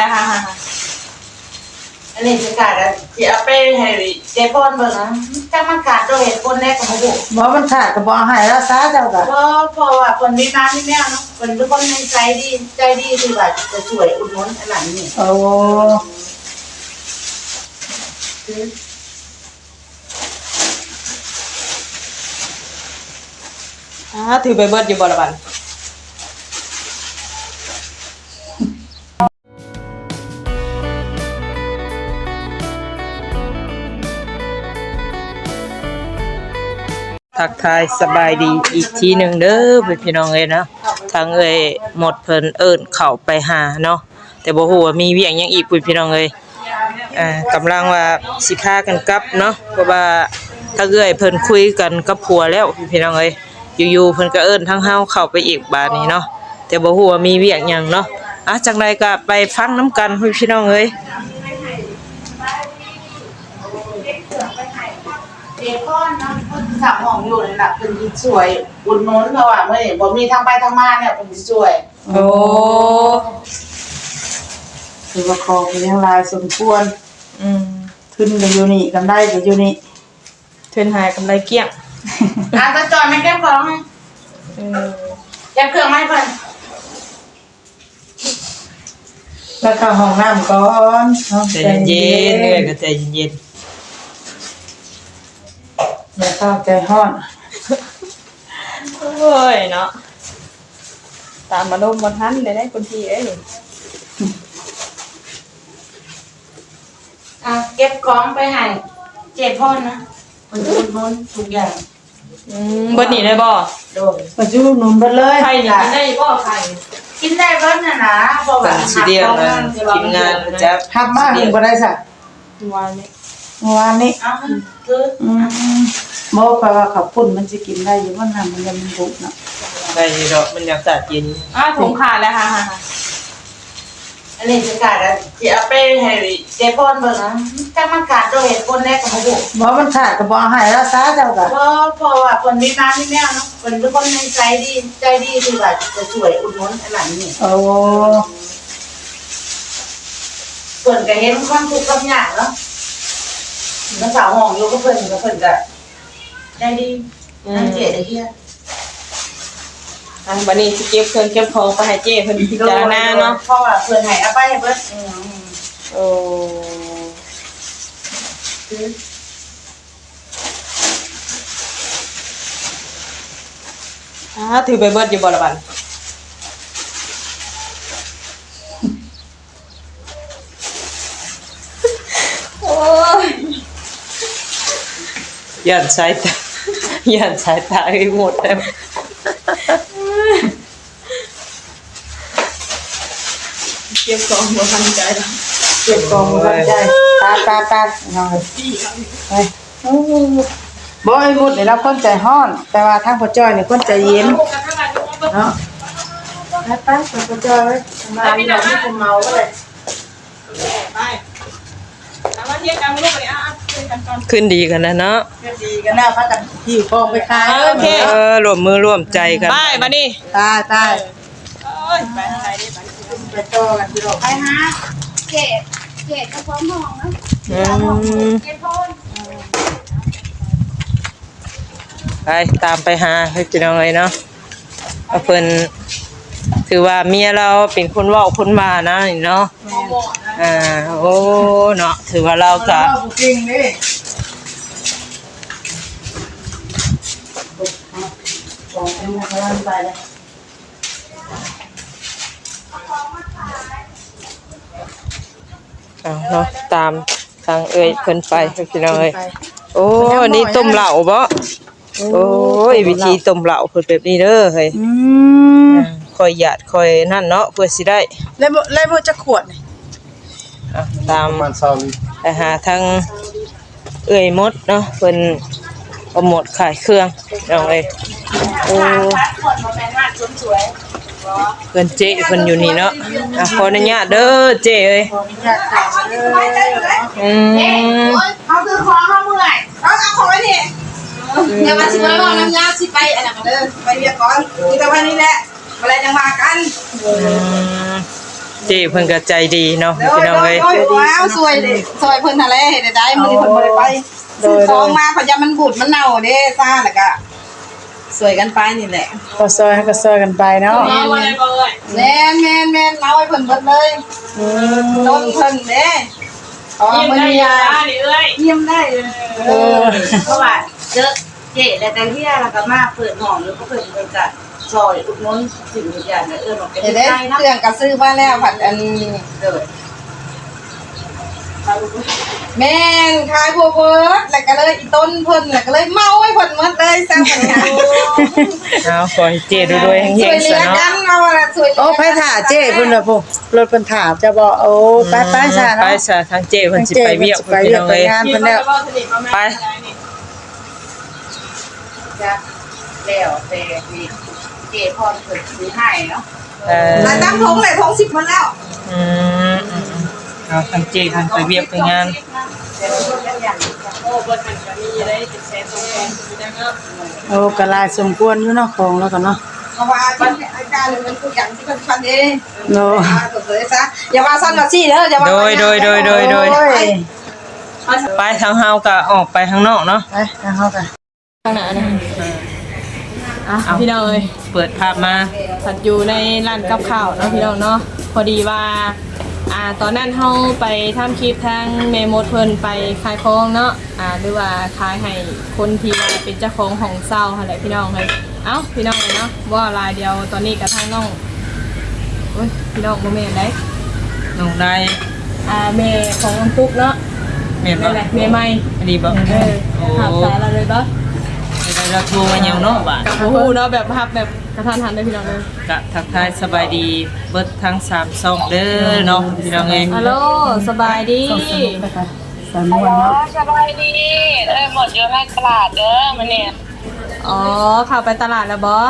ລະ ອັນນີ້ຊິຂາດ ຊິເອົາໄປໃຫ້ເຈ້ພອນເບິ່ງນະ. ຈັກມັນຂາດດ້ວຍເຫດຜົນໃດກໍບໍ່ຮູ້. ບໍ່ ມັນຂາດກໍບໍ່ເອົາໃຫ້ລາວຊະ ເຈົ້າກໍ. ບໍ່ ເພາະວ່າເພິ່ນມີມາມີແນວເນາະ, ເພິ່ນເປັນຄົນໃຈດີ ໃຈດີທີ່ວ່າຈະຊ່ວຍອຸດໜູນອັນນັ້ນນີ້. ໂອ້ ອ່າ ຖືໄປເບິດຢູ່ບໍ່ລະບັດ? ທັກທາຍສະບາຍດີອີກທີໜຶ່ງເດີພີ່ນ້ອງເອີຍເນາະ. ທາງເອື້ອຍມົດເພິ່ນເອີ້ນເຂົ້າໄປຫາເນາະ, ແຕ່ບໍ່ຮູ້ວ່າມີວຽກຫຍັງອີກພຸ້ນພີ່ນ້ອງເອີຍ. ອ່າ ກຳລັງວ່າຊິພາກັນກັບເນາະ, ເພາະວ່າທາງເອື້ອຍເພິ່ນຄຸຍກັນກັບຜົວແລ້ວພີ່ນ້ອງເອີຍ. ຢູ່ໆເພິ່ນກໍເອີ້ນທາງເຮົາເຂົ້າໄປອີກບາດນີ້ເນາະ, ແຕ່ບໍ່ຮູ້ວ່າມີວຽກຫຍັງເນາະ. ອ່າ ຈັ່ງໃດກໍໄປຟັງນຳກັນພີ່ນ້ອງເອີຍ. ເຈພອນເນາະ ເພິ່ນສາວຫ້ອງຢູ່ນັ້ນລະ ເພິ່ນຊິຊ່ວຍອຸດໜູນ ເພາະວ່າມື້ນີ້ບໍ່ມີທາງໄປທາງມາແລ້ວ ເພິ່ນຊິຊ່ວຍ. ໂອ້ ຖືວ່າຂອງກໍຍັງຫຼາຍສົມຄວນ. ອືມ ທຶນກໍຢູ່ນີ້ ກຳໄລກໍຢູ່ນີ້ ທຶນຫາຍກຳໄລກ້ຽງ. ອ່າ ຕາຈອຍມາເກັບຂອງ. ເອີ ເກັບເຄື່ອງມາໃຫ້ເພິ່ນ. ແລ້ວເຂົ້າຫ້ອງນ້ຳກ່ອນເນາະ. ໃຈເຢັນໆ ເອື້ອຍກໍໃຈເຢັນໆ ຢ່າຟ້າວໃຈຮ້ອນ. ໂອ້ຍເນາະ ຕາມອາລົມບໍ່ທັນໄດ້ ຄຸນພີ່ເອີຍ. ອ່ະ ເກັບຂອງໄປໃຫ້ເຈ້ພອນນະ ເພິ່ນອຸດໜູນທຸກຢ່າງ. ອືມ ເບິດນີ້ເລີຍບໍ່? ໂດຍ ເພິ່ນອຸດໜູນເບິດເລີຍ. ໄຂ່ນີ້ກິນໄດ້ບໍ່? ໄຂ່ກິນໄດ້ເບິດຫັ້ນນະ ເພາະວ່າເພິ່ນຊິລ້ຽງ ຮັບຂອງ ທີມງານເພິ່ນຈະຮັບມາເພິ່ນບໍ່ໄດ້ຊະ. ເມື່ອວານນີ້ ເມື່ອວານນີ້. ເອົ້າ ຄື ອືມ ບໍ່ ຂ້ອຍວ່າເຂົ້າປຸ້ນມັນຊິກິນໄດ້ຢູ່ບໍ່ ນ້ຳມັນຍັງບໍ່ເນາະ. ໄດ້ຢູ່ດອກ ມັນຍັງສາດເຢັນ. ອ້າ ຖົງຂາດແລ້ວ ຫາໆໆ. ອັນນີ້ຊິຂາດ ຊິເອົາໄປໃຫ້ເຈ້ພອນເບິ່ງນະ. ຈັກມັນຂາດດ້ວຍເຫດຜົນໃດກໍບໍ່ຮູ້. ບໍ່ ມັນຂາດກໍບໍ່ເອົາໃຫ້ລາວຊະ ເຈົ້າກໍ. ບໍ່ ເພາະວ່າເພິ່ນມີມາມີແນວເນາະ, ເພິ່ນເປັນຄົນໃຈດີ ໃຈດີທີ່ວ່າຈະຊ່ວຍອຸດໜູນອັນນັ້ນນີ້. ໂອ້ ເພິ່ນກໍເຫັນຄວາມທຸກຄວາມຍາກເນາະ. ອືມ ນ້າສາວຫ້ອງຢູ່ກັບເພິ່ນ ເພິ່ນກໍໃຈດີ. ອືມ ນຳເຈ້ໄດ້ເຮັດ. ອ່ະ ບັດນີ້ຊິເກັບເຄື່ອງເກັບຂອງໄປໃຫ້ເຈ້ເພິ່ນພິຈາລະນາເນາະ. ໂດຍ ເພາະວ່າເພິ່ນໃຫ້ເອົາໄປໃຫ້ເບິດ. ອືມ ໂອ້ ອ່າ ຖືໄປເບິດຢູ່ບໍ່ລະບັດ? ໂອ້ຍ ຢ້ານສາຍຕາ ຢ້ານສາຍຕາເອື້ອຍມົດແລ້ວ. ເກັບຂອງບໍ່ທັນໃຈ. ເກັບຂອງບໍ່ທັນໃຈ. ໄປ ໄປ ໄປ ເອົາ ໄປ. ໂອ້ ບໍ່ ອ້າຍມຸດນີ້ລາວຄົນໃຈຮ້ອນ, ແຕ່ວ່າທາງພໍ່ຈ້ອຍນີ້ຄົນໃຈເຢັນເນາະ. ໄປ ໄປ ໄປ ພໍ່ຈ້ອຍເອີຍ. ມາ ມີຜູ້ເມົາເລີຍ. ໄປ ເອົາມາທຽບກັນລູກ. ຄືນດີກັນແລ້ວເນາະ. ຄືນດີກັນແລ້ວ ພາກັນຫິ້ວຂອງໄປຂາຍ. ເອີ ໂອເຄ ເອີ ຮ່ວມມືຮ່ວມໃຈກັນ. ໄປ ບັດນີ້ ໄປ ໄປ. ໂອ້ຍ ໄປທາງໃດເດ້ບັດນີ້? ໄປຕໍ່ກັນຢູ່ດອກ. ໄປຫາເຈ້ ເຈ້ເຈົ້າຂອງຫ້ອງນະ. ອືມ ເຈົ້າຂອງຫ້ອງ ເຈ້ພອນ. ໄປ ຕາມໄປຫາ ພີ່ນ້ອງເອີຍເນາະ. ເພິ່ນຖືວ່າເມຍລາວເປັນຄົນເວົ້າຄົນວ່ານະນີ້ເນາະ. ແມ່ນ ອ່າ ໂອ້ ເນາະ ຖືວ່າລາວກະ ລາວເວົ້າບໍ່ເກັ່ງເດ້. ເອົາເນາະ ຕາມທາງເອື້ອຍເພິ່ນໄປ ພີ່ນ້ອງເອີຍ. ໂອ້ ນີ້ຕົ້ມເຫຼົ້າບໍ່? ໂອ້ ໂອ້ຍ ວິທີຕົ້ມເຫຼົ້າເພິ່ນແບບນີ້ເດີເຮີ້ຍ. ອືມ ຄ່ອຍຢາດຄ່ອຍນັ້ນເນາະ ເພື່ອຊິໄດ້. ແລ້ວ ແລ້ວເບິດຈັກຂວດນີ້? ອ່ະ ຕາມ ປະມານຊາວລິດ ໄປຫາທາງເອື້ອຍມົດເນາະ ເພິ່ນເອົາໝົດຂາຍເຄື່ອງ ພີ່ນ້ອງເອີຍ. ໂອ້ ເພື່ອນເຈ້ເພິ່ນຢູ່ນີ້ເນາະ. ອ່ະ ຂໍອະນຸຍາດເດີເຈ້ເອີຍ. ອືມ ເຮົາຊື້ຂອງເຮົາເມື່ອຍ ເອົາ ເອົາຂອງໄວ້ນີ້. ອືມ ຢ່າວ່າຊິບໍ່ໄດ້ເວົ້ານຳຍາວ ຊິໄປອັນນັ້ນເດີ ໄປວຽກກ່ອນ ຢູ່ແຕ່ວ່ານີ້ແຫຼະ ບໍ່ໄດ້ຈັ່ງວ່າກັນ. ອືມ ເຈ້ເພິ່ນກໍໃຈດີເນາະ ໂດຍ ພີ່ນ້ອງເອີຍ ໂດຍ ໂດຍ ໂດຍ ເອົາ ຊ່ວຍເດ້ ຊ່ວຍເພິ່ນຫັ້ນແຫຼະ ເຮັດໃດ ມື້ນີ້ເພິ່ນບໍ່ໄດ້ໄປ ໂດຍ ຊື້ຂອງມາ ເພິ່ນຢ້ານມັນບູດມັນເນົ່າເດ້ ຊາ ແລ້ວກໍຊ່ວຍກັນໄປນີ້ແຫຼະ ກໍຊ່ອຍ ກໍຊ່ອຍກັນໄປເນາະ ແມ່ນ ແມ່ນ ແມ່ນ ເອົາໃຫ້ເພິ່ນເບິດເລີຍ ອືມ ຕົ້ນເພິ່ນເດ້ ອໍ ມື້ນີ້ ຢ້ຽມໄດ້ ເອີ ເພາະວ່າເຈີ ເຈ້ ແລ້ວກໍເຮຍ ແລ້ວກໍມາເປີດຫ້ອງ ແລ້ວກໍເພິ່ນ ເພິ່ນກໍຊ່ອຍອຸດໜູນສິ່ງທຸກຢ່າງ ເອີ ມັນກໍດີໃຈເນາະ ເຄື່ອງກໍຊື້ມາແລ້ວ ພັດອັນ ໂດຍ ແມ່ນ ຂາຍບໍ່ເບິດ ແລ້ວກໍເລີຍອີ່ຕົນເພິ່ນ ແລ້ວກໍເລີຍເໝົາໃຫ້ເພິ່ນໝົດເລີຍ ແຊວເພິ່ນ ເອົາ ຂໍໃຫ້ເຈ້ລວຍໆ ເຮັງໆ ຊ່ວຍເຫຼືອກັນ ເອົາລະ ຊ່ວຍເຫຼືອ ໂອ້ ໃຜຖ້າເຈ້ເພິ່ນລະພຸ້ນ ລົດເພິ່ນຖ້າເຈົ້າບໍ ໂອ້ ໄປໆ ຊະເນາະ ໄປຊະ ທາງເຈ້ເພິ່ນຊິໄປວຽກ ໄປວຽກ ໄປງານເພິ່ນແລ້ວ ໄປ ຈັກແລ້ວແຕ່ເຈພອນເພິ່ນຊິໃຫ້ເນາະ ເອີ ລາຍຕາມຖົງແຫຼະ ຖົງສິບໝົດແລ້ວ ອືມ ເອົາ ທາງເຈເພິ່ນໄປວຽກໄປງານ ໂອ້ ເພິ່ນກໍມີໄດ້ເປັນແສນສອງແສນຢູ່ນະເນາະ ໂອ້ ກໍຫຼາຍສົມຄວນຢູ່ເນາະ ຂອງລາວກໍເນາະ ເພາະວ່າອາຈານມັນຄືກັນທີ່ເພິ່ນພັນເອງ ໂດຍ ເອີ ເພິ່ນກໍເລີຍຊະ ຢ່າວ່າຊັ້ນວ່າຊີ້ເດີ ຢ່າວ່າ ໂດຍ ໂດຍ ໂດຍ ໂດຍ ໂດຍ ໄປ ທາງເຮົາກໍອອກໄປທາງນອກເນາະ ໄປ ທາງເຮົາກໍ ຂ້າງໜ້ານະ ອ່ະ ເອົາ ພີ່ນ້ອງເອີຍ ເປີດພາບມາ ພັດຢູ່ໃນຮ້ານກັບຂ້າວເນາະ ພີ່ນ້ອງເນາະ ພໍດີວ່າ ອ່າ ຕອນນັ້ນເຮົາໄປທຳຄລິບທາງແມ່ມົດເພິ່ນໄປຂາຍຂອງເນາະ ອ່າ ຫຼືວ່າຂາຍໃຫ້ຄົນທີ່ວ່າເປັນເຈົ້າຂອງຫ້ອງເຊົ່າຫັ້ນແຫຼະ ພີ່ນ້ອງເອີຍ ເອົ້າ ພີ່ນ້ອງເອີຍເນາະ ບໍ່ເວົ້າຫຼາຍ ດຽວຕອນນີ້ກະທາງນ້ອງ ໂອ້ຍ ພີ່ນ້ອງບໍ່ແມ່ນໃດ ນ້ອງໄດ້ ອ່າ ແມ່ຂອງນ້ອງຕຸກເນາະ ແມ່ນບໍ່ ນັ້ນແຫຼະ ແມ່ໃໝ່ ອັນນີ້ບໍ່ ເອີ ໂອ້ ຮັບສາຍລາວເລີຍບໍ່ ແມ່ໃໝ່ລາວໂທມາຫຍັງເນາະບາດ ກະບໍ່ຮູ້ເນາະ ແບບຮັບແບບກະທັນຫັນເດີພີ່ນ້ອງເອີຍ ກະທັກທາຍສະບາຍດີເບິດທັງສາມຊ່ອງເດີເນາະ ພີ່ນ້ອງເອີຍ ຮັລໂຫຼ ສະບາຍດີ ສາຍມ່ວນເນາະ ສະບາຍດີ ເອີ ໝົດຢູ່ໃນຕະຫຼາດເດີມື້ນີ້ ອໍ ເຂົ້າໄປຕະຫຼາດແລ້ວບໍ?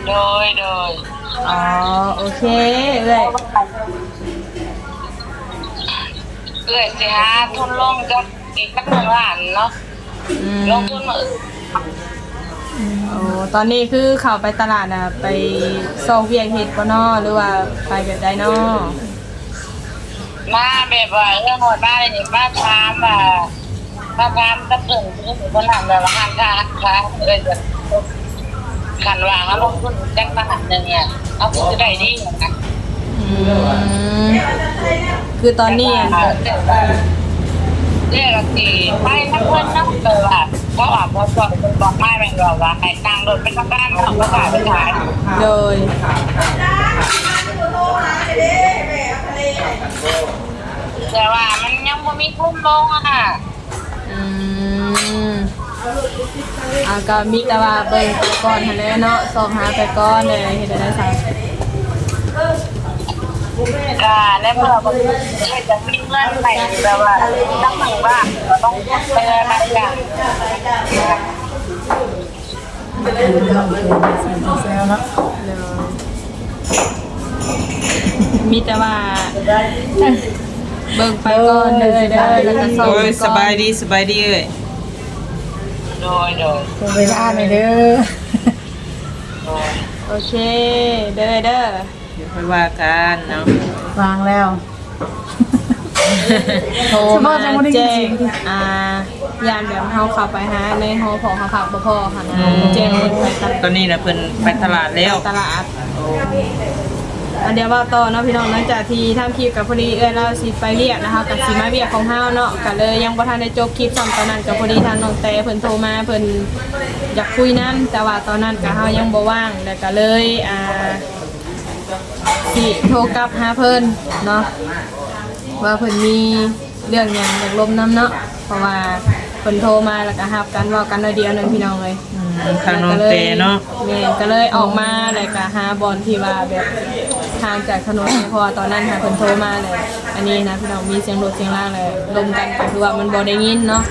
ໂດຍ ໂດຍ ອໍ ໂອເຄ ເອື້ອຍ ເອື້ອຍຊິຫາທຶນລົງກັບອີກຈັກໜຶ່ງລ້ານເນາະ ອືມ ລົງທຶນມື້ອື່ນ ໂອ້ ຕອນນີ້ຄືເຂົ້າໄປຕະຫຼາດນະ ໄປຊອກວຽກເຮັດບໍ່ນໍ ຫຼືວ່າໄປແບບໃດນໍ? ມາແບບວ່າເອື້ອຍຮອດມານີ້ ມາຖາມວ່າ ມາຖາມກັບເພິ່ນ ເພິ່ນນະແບບວ່າຮ້ານຄ້າ ຮ້ານຄ້າ ເອີ ຄັນວ່າເຮົາລົງທຶນຈັກລ້ານໜຶ່ງເນຍ ເຮົາຄືຊິໄດ້ດີນະ ອືມ ຄືຕອນນີ້ ເອື້ອຍກໍຊິໄປນຳເພິ່ນເນາະ ແຕ່ວ່າເຂົາອາດບໍ່ຊ່ວຍເພິ່ນບອກມາແມ່ນວ່າ ວ່າໃຫ້ ນັ່ງລົດໄປທຳການເນາະ ບໍ່ກ້າໄປຂາຍ ໂດຍ ແຕ່ວ່າມັນຍັງບໍ່ມີທຶນລົງຫັ້ນນະ ອືມ ອ່າ ກໍມີແຕ່ວ່າເບິ່ງໄປກ່ອນຫັ້ນແຫຼະເນາະ ຊອກຫາໄປກ່ອນ ແລ້ວເຮັດແນວໃດຊະ ກໍໃນເມື່ອບໍ່ເຮັດ ຈະມີເງິນໃຫ້ ແບບວ່າຕັ້ງໝູ່ບ້ານ ກໍຕ້ອງເປີດແຕ່ລະຢ່າງ ໂດຍ ມີແຕ່ວ່າເບິ່ງໄປກ່ອນເດີ ເດີ ແລ້ວກໍຊອກ ໂດຍ ໄປກ່ອນ ສະບາຍດີ ສະບາຍດີເອີຍ ໂດຍ ໂດຍ ເວລາແດ່ເດີ ໂດຍ ໂອເຄ ເດີ ເດີ ດຽວຄ່ອຍວ່າກັນເນາະ ວາງແລ້ວ ໂທມາແຈ້ງ ອ່າ ຢ້ານແບບເຮົາເຂົ້າໄປຫາໃນຫໍ ເພາະເຮົາພັກບໍ່ພໍຫັ້ນນະ ອືມ ແຈ້ງເພິ່ນໄປຕະຫຼາດ ຕອນນີ້ນະເພິ່ນໄປຕະຫຼາດແລ້ວ ໄປຕະຫຼາດ ໂອ້ ອັນດຽວເວົ້າຕໍ່ເນາະພີ່ນ້ອງ ຫຼັງຈາກທີ່ທຳຄລິບກໍພໍດີເອື້ອຍລາວຊິໄປວຽກນະ ເຮົາກໍຊິມາວຽກຂອງເຮົາເນາະ ກໍເລີຍຍັງບໍ່ທັນໄດ້ຈົບຄລິບຊ້ຳ ຕອນນັ້ນກໍພໍດີທາງນ້ອງແຕເພິ່ນໂທມາ ເພິ່ນຢາກຄຸຍນຳ ແຕ່ວ່າຕອນນັ້ນກໍເຮົາຍັງບໍ່ວ່າງ ແລ້ວກໍເລີຍ ອ່າ ຊິໂທກັບຫາເພິ່ນເນາະ ວ່າເພິ່ນມີເລື່ອງຫຍັງຢາກລົມນຳເນາະ ເພາະວ່າເພິ່ນໂທມາ ແລ້ວກໍຮັບກັນ ເວົ້າກັນໜ້ອຍດຽວໜຶ່ງ ພີ່ນ້ອງເອີຍ ອືມ ທາງນ້ອງແຕເນາະ ແມ່ນ ກໍເລີຍອອກມາ ແລ້ວກໍຫາບ່ອນທີ່ວ່າແບບຫ່າງຈາກຖະໜົນ ເພາະວ່າຕອນນັ້ນຫາເພິ່ນໂທມາ ແລ້ວອັນນີ້ນະ ພີ່ນ້ອງ ມີສຽງລົດສຽງລາງ ແລ້ວລົມກັນ ກໍຄືວ່າມັນບໍ່ໄດ້ຍິນເນາະ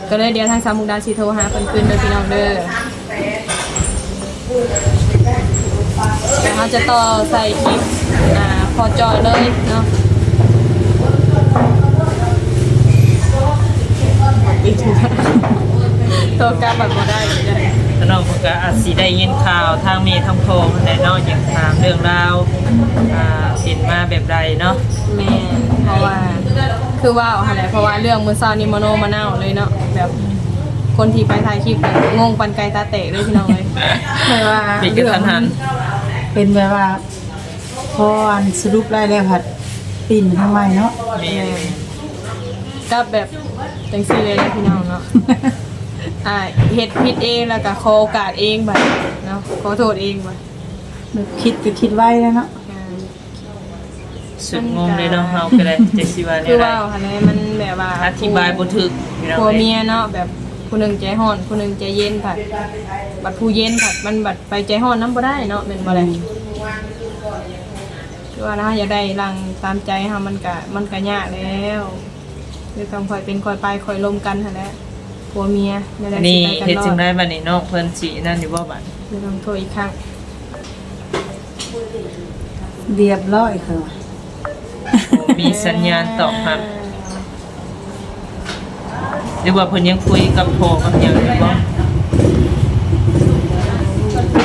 ກໍເລີຍດຽວທາງສາວມຸກດາຊິໂທຫາເພິ່ນຄືນເດີ ພີ່ນ້ອງເດີ. ດຽວເຮົາຈະຕໍ່ໃສ່ຄລິບ ອ່າ ພໍຈອຍເລີຍເນາະ. ໂທກັບບັດບໍ່ໄດ້ ນ້ອງເພິ່ນກໍອາດຊິໄດ້ຍິນຂ່າວທາງແມ່ທາງພໍ່ເພິ່ນແຫຼະເນາະ ຢາກຖາມເລື່ອງລາວ ອ່າ ເປັນມາແບບໃດເນາະ. ແມ່ນ ເພາະວ່າຄືເວົ້າຫັ້ນແຫຼະ ເພາະວ່າເລື່ອງມື້ເຊົ້ານີ້ມະໂນມະເນົາເລີຍເນາະ ແບບຄົນທີ່ໄປຖ່າຍຄລິບກໍງົງປານໄກ່ຕາແຕກເລີຍ ພີ່ນ້ອງເອີຍ ແບບວ່າ ປິດກະທັນຫັນ ເປັນແບບວ່າ ພໍອັນສະຫຼຸບໄດ້ແລ້ວພັດປິ່ນມາທາງໃໝ່ເນາະ. ແມ່ນ ກັບແບບຈັ່ງຊີ້ເລີຍນະ ພີ່ນ້ອງເນາະ ອ່າ ເຮັດຜິດເອງ ແລ້ວກໍຂໍໂອກາດເອງບັດເນາະ ຂໍໂທດເອງບັດ ແບບຄິດກໍຄິດໄວແລ້ວເນາະ. ອ່າ ສຸດງົງເລີຍເນາະ ເຮົາກໍໄດ້ ຈັກຊິວ່າແນວໃດ ຄືເວົ້າຫັ້ນແຫຼະ ມັນແບບວ່າ ອະທິບາຍບໍ່ຖືກ ພີ່ນ້ອງ ຜົວເມຍເນາະ ແບບຜູ້ໜຶ່ງໃຈຮ້ອນ ຜູ້ໜຶ່ງໃຈເຢັນ ພັດ ບັດຜູ້ເຢັນພັດ ມັນບັດໄປໃຈຮ້ອນນຳບໍ່ໄດ້ເນາະ ແມ່ນບໍ່ລະ? ອືມ ຄືວ່າເຮົາຢາກໄດ້ດັ່ງຕາມໃຈເຮົາ ມັນກະ ມັນກະຍາກແລ້ວ ຄືຕ້ອງຄ່ອຍເປັນຄ່ອຍໄປ ຄ່ອຍລົມກັນຫັ້ນແຫຼະ ຜົວເມຍ ແນວໃດ ອັນນີ້ຊິໄປກັນ ເຮັດຈັ່ງໃດບັດນີ້ ນ້ອງເພິ່ນຊິນັ້ນຢູ່ບໍ່ບັດນີ້? ດຽວຕ້ອງໂທອີກຄັ້ງ ຮຽບຮ້ອຍເຂົາວ່າ ໂອ້ ມີສັນຍານຕອບຮັບ ຫຼືວ່າເພິ່ນຍັງຄຸຍກັບພໍ່ກັບຫຍັງຢູ່ບໍ່?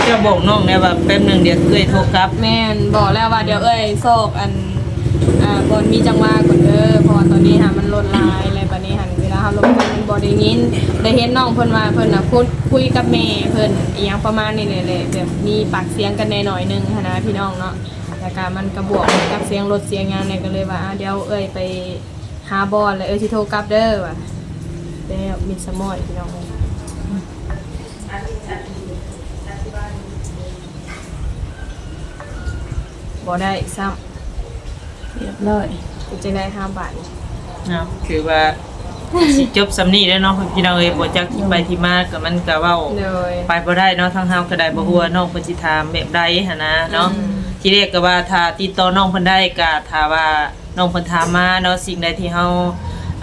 ເຈົ້າບອກນ້ອງແດ່ວ່າແປັບໜຶ່ງດຽວເອື້ອຍໂທກັບ. ແມ່ນ ບອກແລ້ວວ່າດຽວເອື້ອຍຊອກອັນ ອ່າ ບ່ອນມີຈັງຫວະກ່ອນເດີ ເພາະວ່າຕອນນີ້ຫາມັນລົດຫຼາຍ ແລະ ບັດນີ້ຫັ້ນເວລາເຮົາລົມກັນມັນບໍ່ໄດ້ຍິນ ໄດ້ເຫັນນ້ອງເພິ່ນວ່າເພິ່ນນະຄຸດ ຄຸຍກັບແມ່ເພິ່ນ ອີ່ຫຍັງປະມານນີ້ແຫຼະ ແບບມີປາກສຽງກັນແດ່ໜ້ອຍໜຶ່ງຫັ້ນນະ ພີ່ນ້ອງເນາະ. ແລ້ວກະມັນກະບວກກັບສຽງລົດສຽງຫຍັງແດ່ ກະເລີຍວ່າ ອ່າ ດຽວເອື້ອຍໄປຫາບ່ອນ ແລ້ວເອື້ອຍຊິໂທກັບເດີວ່າ ແລ້ວມິດສະໝອຍ ພີ່ນ້ອງເອີຍ ບໍ່ໄດ້ຊ້ຳ ຮຽບຮ້ອຍ ເປັນຈັ່ງໃດຫາບາດນີ້? ເນາະ ຄືວ່າ ຊິຈົບສ່ຳນີ້ແຫຼະເນາະ ພີ່ນ້ອງເອີຍ ບໍ່ຈັກທີ່ໄປທີ່ມາ ກໍມັນກໍເວົ້າ ໂດຍ ໄປບໍ່ໄດ້ເນາະ ທາງເຮົາກໍໄດ້ບໍ່ຮູ້ວ່ານ້ອງເພິ່ນຊິຖາມແບບໃດຫັ້ນນະເນາະ. ອືມ ທີແລກກໍວ່າຖ້າຕິດຕໍ່ນ້ອງເພິ່ນໄດ້ ກໍຖ້າວ່ານ້ອງເພິ່ນຖາມມາເນາະ ສິ່ງໃດທີ່ເຮົາ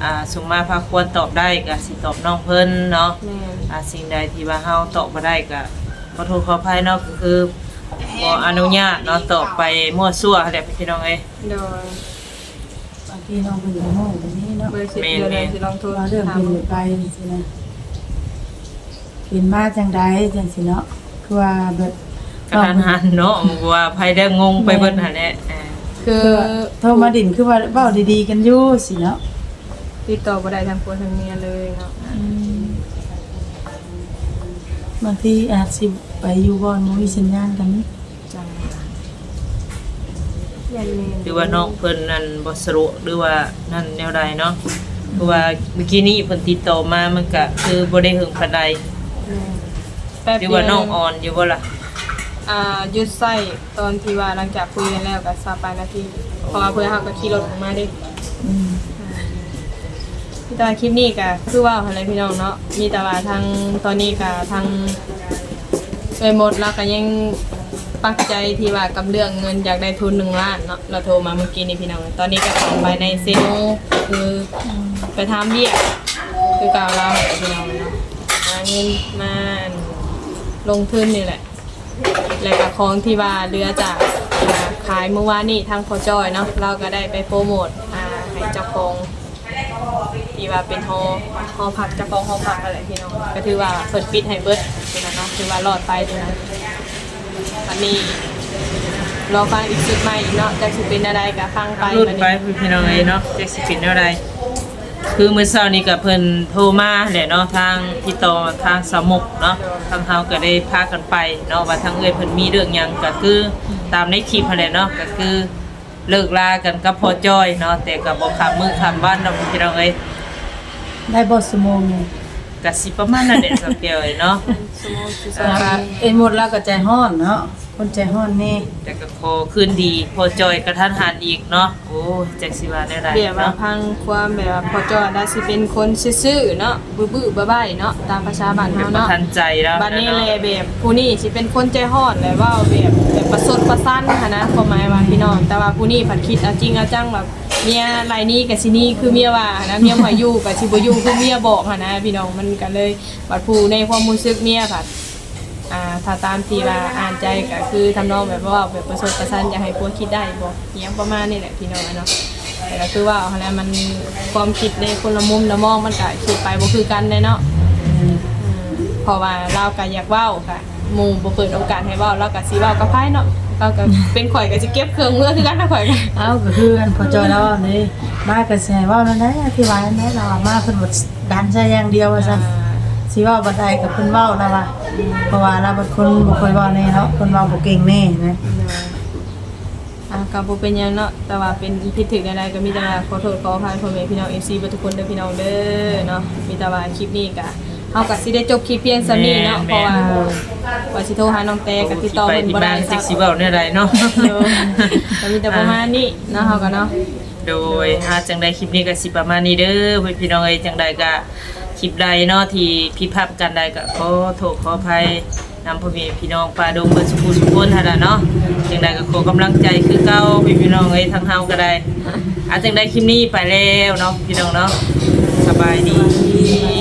ອ່າ ສົມມາພາຄວນຕອບໄດ້ ກໍຊິຕອບນ້ອງເພິ່ນເນາະ. ແມ່ນ ອ່າ ສິ່ງໃດທີ່ວ່າເຮົາຕອບບໍ່ໄດ້ ກໍຂໍໂທດຂໍອະໄພເນາະ ກໍຄືບໍ່ອະນຸຍາດເນາະ ຕອບໄປມົ້ວຊົ່ວຫັ້ນແຫຼະ ພີ່ນ້ອງເອີຍ. ໂດຍ ບາງທີນ້ອງເພິ່ນກໍຮູ້ແບບນີ້ເນາະ ເບິ່ງຊິ ແມ່ນໆ ດຽວເຮົາຊິລອງໂທ ວ່າເລື່ອງເປັນແບບໃດຈັ່ງຊີ້ນະ ເປັນມາຈັ່ງໃດຈັ່ງຊີ້ເນາະ ຄືວ່າແບບ ກະທັນຫັນເນາະ ວ່າໃຜໄດ້ງົງໄປເບິດຫັ້ນແຫຼະ. ອ່າ ຄື ຄືໂທມາດິນ ຄືວ່າເວົ້າດີໆກັນຢູ່ຊີ້ເນາະ ຕິດຕໍ່ບໍ່ໄດ້ທັງຜົວທັງເມຍເລີຍເນາະ. ອືມ ບາງທີອາດຊິໄປຢູ່ບ່ອນບໍ່ມີສັນຍານກໍມີ. ຈັ່ງ ຄືວ່ານ້ອງເພິ່ນນັ້ນບໍ່ສະດວກ ຫຼືວ່ານັ້ນແນວໃດເນາະ ເພາະວ່າມື້ກີ້ນີ້ເພິ່ນຕິດຕໍ່ມາ ມັນກະຄືບໍ່ໄດ້ເຫິງປານໃດ. ແມ່ນ ຫຼືວ່ານ້ອງອ່ອນຢູ່ບໍ່ລະ? ອ່າ ຢຸດໃຊ້ຕອນທີ່ວ່າຫຼັງຈາກຄຸຍກັນແລ້ວກະຊາວປາຍນາທີ ເພາະວ່າເພື່ອນເຮົາກໍຂີ່ລົດອອກມາເດ້. ອືມ ມີແຕ່ວ່າຄລິບນີ້ກໍຄືເວົ້າຫັ້ນແຫຼະພີ່ນ້ອງເນາະ ມີແຕ່ວ່າທາງ ຕອນນີ້ກໍທາງເອື້ອຍມົດລາວກໍຍັງປັກໃຈທີ່ວ່າກັບເລື່ອງເງິນ ຢາກໄດ້ທຶນໜຶ່ງລ້ານເນາະ ລາວໂທມາມື້ກີ້ນີ້ພີ່ນ້ອງ. ຕອນນີ້ກໍເຂົ້າໄປໃນເຊໂນ ຄື ອືມ ໄປທຳວຽກຄືເກົ່າລາວແຫຼະພີ່ນ້ອງເນາະ ຫາເງິນມາ ອັນ ລົງທຶນນີ້ແຫຼະ. ແລ້ວກໍຂອງທີ່ວ່າເຫຼືອຈາກ ອ່າ ຂາຍມື້ວານນີ້ ທາງພໍ່ຈ້ອຍເນາະ ລາວກໍໄດ້ໄປໂປຣໂມດ ອ່າ ໃຫ້ເຈົ້າຂອງທີ່ວ່າເປັນຫໍ ຫໍພັກ ເຈົ້າຂອງຫໍພັກນັ້ນແຫຼະພີ່ນ້ອງ ກໍຖືວ່າເພິ່ນປິດໃຫ້ເບິດໂຕນັ້ນເນາະ ຖືວ່າລອດໄປໂຕນັ້ນ. ບັດນີ້ລໍຟັງອີກຊຸດໃໝ່ອີກເນາະ ຈັກຊິເປັນແນວໃດກໍຟັງໄປ ລຸ້ນໄປ ບັດນີ້ ພີ່ນ້ອງເອີຍເນາະ ຈັກຊິເປັນແນວໃດ. ຄືມື້ເຊົ້ານີ້ກໍເພິ່ນໂທມາແຫຼະເນາະ ທາງ ຕິດຕໍ່ທາງສາວມຸກເນາະ ທາງເຮົາກໍໄດ້ພາກັນໄປເນາະ ວ່າທາງເອື້ອຍເພິ່ນມີເລື່ອງຫຍັງ ກໍຄືຕາມໃນຄລິບຫັ້ນແຫຼະເນາະ ກໍຄືເລີກລາກັນກັບພໍ່ຈ້ອຍເນາະ ແຕ່ກໍບໍ່ຂ້າມມື້ຂ້າມວັນດອກພີ່ນ້ອງເອີຍ. ໄດ້ບໍ່ຊົ່ວໂມງໜຶ່ງ? ກໍຊິປະມານນັ້ນແຫຼະສາວແກ້ວເອີຍເນາະ ຊົ່ວໂມງ ເອີຍ ໝົດລາວກໍໃຈຮ້ອນເນາະ ຄົນໃຈຮ້ອນແດ່ ແຕ່ກໍຂໍຄືນດີພໍ່ຈ້ອຍກະທັນຫັນອີກເນາະ. ໂອ້ຍ ຈັກຊິວ່າແນວໃດ ແບບວ່າ ເນາະ ພັງຄວາມແບບວ່າພໍ່ຈ້ອຍລາວຊິເປັນຄົນຊື່ໆເນາະ ບື້ໆບ້າໆເນາະ ຕາມພາສາບ້ານເຮົາເນາະ ບໍ່ທັນໃຈລາວ ບັດນີ້ແຫຼະ ເນາະ ແບບຜູ້ນີ້ຊິເປັນຄົນໃຈຮ້ອນ ແລະ ເວົ້າແບບ ແບບປະຊົດປະຊັນຫັ້ນນະ ຄວາມໝາຍວ່າ ອືມ ພີ່ນ້ອງ ແຕ່ວ່າຜູ້ນີ້ພັດຄິດເອົາຈິງເອົາຈັງ ແບບເມຍໄລ່ໜີກໍຊິໜີຄືເມຍວ່າຫັ້ນນະ ເມຍໃຫ້ຢູ່ກໍຊິບໍ່ຢູ່ຄືເມຍບອກຫັ້ນນະ ພີ່ນ້ອງ ມັນກໍເລີຍ ບັດຜູ້ໃນຄວາມຮູ້ສຶກເມຍພັດ ອ່າ ຖ້າຕາມທີ່ວ່າອ່ານໃຈກໍຄືທຳນອງແບບເວົ້າແບບປະຊົດປະຊັນ ຢາກໃຫ້ຜົວຄິດໄດ້ບໍ່ ອີ່ຫຍັງປະມານນີ້ແຫຼະພີ່ນ້ອງເນາະ. ແຕ່ກໍຄືເວົ້າຫັ້ນແຫຼະ ມັນຄວາມຄິດໃນຄົນລະມຸມລະມອງ ມັນກໍຄິດໄປບໍ່ຄືກັນແດ່ເນາະ. ອືມ ເພາະວ່າລາວກໍຢາກເວົ້າ ກະໝູ່ບໍ່ເປີດໂອກາດໃຫ້ເວົ້າ ລາວກໍຊິເວົ້າກັບໃຜເນາະ. ລາວກໍເປັນຂ້ອຍກໍຊິເກັບເຄື່ອງເມືອຄືກັນນະ ຂ້ອຍກໍ ເອົ້າ ກໍຄືອັນພໍ່ຈອຍລາວເວົ້ານີ້ ມາກໍຊິໃຫ້ເວົ້າແນວໃດ ອະທິບາຍແນວໃດ ລາວວ່າມາເພິ່ນບໍ່ດັນໃສ່ຢ່າງດຽວວ່າຊັ້ນ ອ່າ ຊິເວົ້າບັດໃດກໍເພິ່ນເວົ້າ ລາວວ່າ ເພາະວ່າລາວເປັນຄົນບໍ່ຄ່ອຍເວົ້າແນ່ເນາະ ເພິ່ນເວົ້າບໍ່ເກັ່ງແນ່ນະ. ອ່າ ກໍບໍ່ເປັນຫຍັງເນາະ ແຕ່ວ່າເປັນຜິດຖືກແນວໃດກໍມີແຕ່ວ່າຂໍໂທດຂໍອະໄພພໍ່ແມ່ພີ່ນ້ອງ ເອັຟຊີ ເບິດທຸກຄົນເດີພີ່ນ້ອງເດີເນາະ. ມີແຕ່ວ່າຄລິບນີ້ກໍ ເຮົາກໍຊິໄດ້ຈົບຄລິບພຽງສ່ຳນີ້ເນາະ ແມ່ນ ເພາະວ່າ ແມ່ນ ວ່າຊິໂທຫານ້ອງແຕກໍຕິດຕໍ່ເພິ່ນບໍ່ໄດ້ ທີ່ໄປທີ່ມາ ຈັກຊິເວົ້າແນວໃດເນາະ ໂດຍ ກໍມີແຕ່ປະມານນີ້ເນາະ ເຮົາກໍເນາະ. ໂດຍ ໂດຍ ອ່າ ຈັ່ງໃດຄລິບນີ້ກໍຊິປະມານນີ້ເດີ ພີ່ນ້ອງເອີຍ. ຈັ່ງໃດກໍຄລິບໃດເນາະທີ່ຜິດພາດປະການໃດກໍຂໍໂທດຂໍອະໄພນຳພໍ່ແມ່ພີ່ນ້ອງປ້າດົງເບິດສູ່ຜູ້ສູ່ຄົນຫັ້ນລະເນາະ. ຈັ່ງໃດກໍຂໍກຳລັງໃຈຄືເກົ່າ ພີ່ນ້ອງເອີຍ ທາງເຮົາກໍໄດ້. ອ່າ ຈັ່ງໃດຄລິບນີ້ໄປແລ້ວເນາະ ພີ່ນ້ອງເນາະ ສະບາຍດີ.